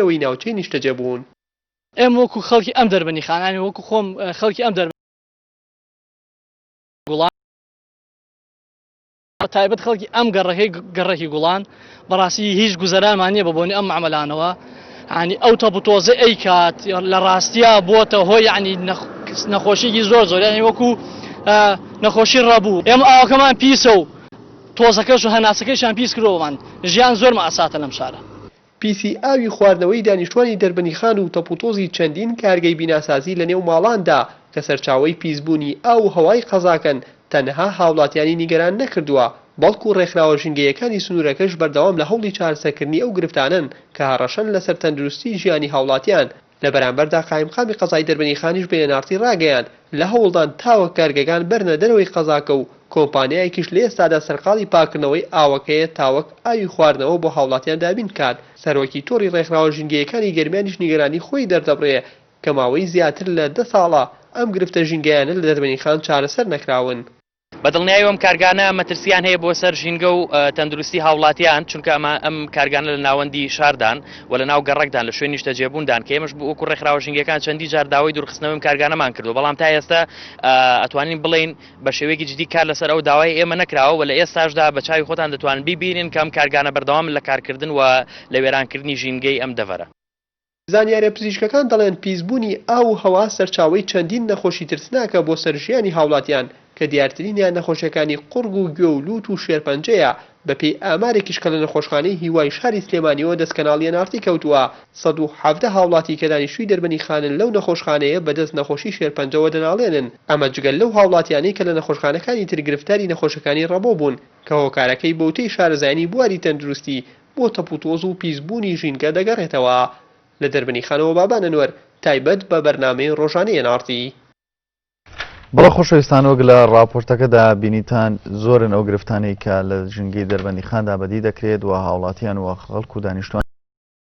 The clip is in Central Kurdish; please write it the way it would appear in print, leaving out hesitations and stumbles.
دەرەوەی ناوچەی نیشتەجێبوون. ئێمە وەکو خەڵکی ئەم دەربەندیخانە یانی وەکو خۆم خەڵکی ئەم دەربەندی گوڵان بە تایبەت خەڵکی ئەم گەڕەکەی گەڕەکی گوڵان بەڕاستی هیچ گوزەرانمان نییە بە بۆنی ئەم مەعمەلانەوە ینی ئەو تەپ و تۆزە ئەی کات لە ڕاستیا بۆتە هۆی ینی نەخۆشیی زۆر زۆر ینی وەکو نەخۆشی ڕەبوو ئێمە ئاوەکەمان پیسە و تۆزەکەش و هەناسەکەیشان پیس کردووەمان ژیان زۆر مەئساتە لەم شارە. پیسی ئاوی خواردنەوەی دانیشتوانی دەربەندیخان و تەپوتۆزی چەندین کارگەی بیناسازی لەنێو ماڵاندا کە سەرچاوەی پیسبوونی ئاو و هەوای قەزاکەن تەنها هاوڵاتیانی نیگەران نەکردووە بەڵکو ڕێکخراوە ژینگەیەکانی سنوورەکەش بەردەوام لە هەوڵی چارەسەرکردنی ئەو گرفتانەن کە هەڕەشەن لەسەر تەندروستی ژیانی هاوڵاتیان لە بەرامبەردا قایمقامی قەزای دەربەندیخانیش بە ئێن ئاڕ تی ڕاگەیاند، لە هەوڵدان تاوەک کارگەکان بەرنە دەرەوەی قەزاکە و کۆمپانیایەکیش لە ئێستادا سەرقاڵی پاککردنەوەی ئاوەکەیە تاوەک ئاوی خواردنەوە بۆ هاوڵاتیان دابین بکات. سەرۆکی تۆڕی ڕێکخراوە ژینگەیەکانی گەرمیانیش نیگەرانی خۆی دەردەبڕێ کە ماوەی زیاتر لە دە ساڵە ئەم گرفتە ژینگەیانە لە دەربەندیخان چارەسەر نەکراون. بە دڵنیایەوە ئەم کارگانە مەترسییان هەیە بۆ سەر ژینگە و تەندروستی هاوڵاتیان، چونکە ئەمە ئەم کارگانە لە ناوەندی شاردان و لە ناو گەڕەکدان لە شوێنی نیشتەجێبووندان کە ئێمەش وەکو ڕێکخراوە ژینگەکان چەندی جار داوای دوورخستنەوەی ئەم کارگانەمان کردووە بەڵام تا ئێستا ئەتوانین بڵێین بە شێوەیەکی جدی کار لەسەر ئەو داوای ئێمە نەکراوە و لە ئێستاشدا بە چاوی خۆتان دەتوانن بیبینن کە ئەم کارگانە بەردەوامن لە کارکردن و لە وێرانکردنی ژینگەی ئەم دەڤەرە. زانیاریە پزیشکەکان دەڵێن پیسبوونی ئاو و هەوا سەرچاوەی چەندین نەخۆشی ترسناکە بۆ سەر ژیانی هاوڵاتیان کە دیارترینیان نەخۆشیەکانی قوڕگ و گوێ و لوت و شێرپەنجەیە، بەپێی ئامارێکیش کە لە نەخۆشخانەی هیوای شاری سلێمانیەوە دەست کەناڵی ئێن ئاڕ تی کەوتووە 117 هاوڵاتی کە دانیشتووی دەربەنیخانن لەو نەخۆشخانەیە بەدەست نەخۆشی شێرپەنجەوە دەناڵێنن ئەمە جگە لەو هاوڵاتیانەی کە لە نەخۆشخانەکانی تر گرفتاری نەخۆشەکانی ڕەبۆ بوون کە هۆکارەکەی بەوتەی شارەزایانی بواری تەندروستی بۆ تەپوتۆز و پیسبوونی ژینگە دەگەڕێتەوە. لە دەربەنیخانەوە بابان ئەنوەر، تایبەت بە بەرنامەی ڕۆژانەی ئێن ئاڕ تی. بەڵێ خۆشەویستان وەک لە ڕاپۆرتەکەدا بینیتان زۆرن ئەو گرفتانەی کە لە ژینگەی دەربەندیخاندا بەدی دەکرێت و هاوڵاتیان و خەڵک و دانیشتوان.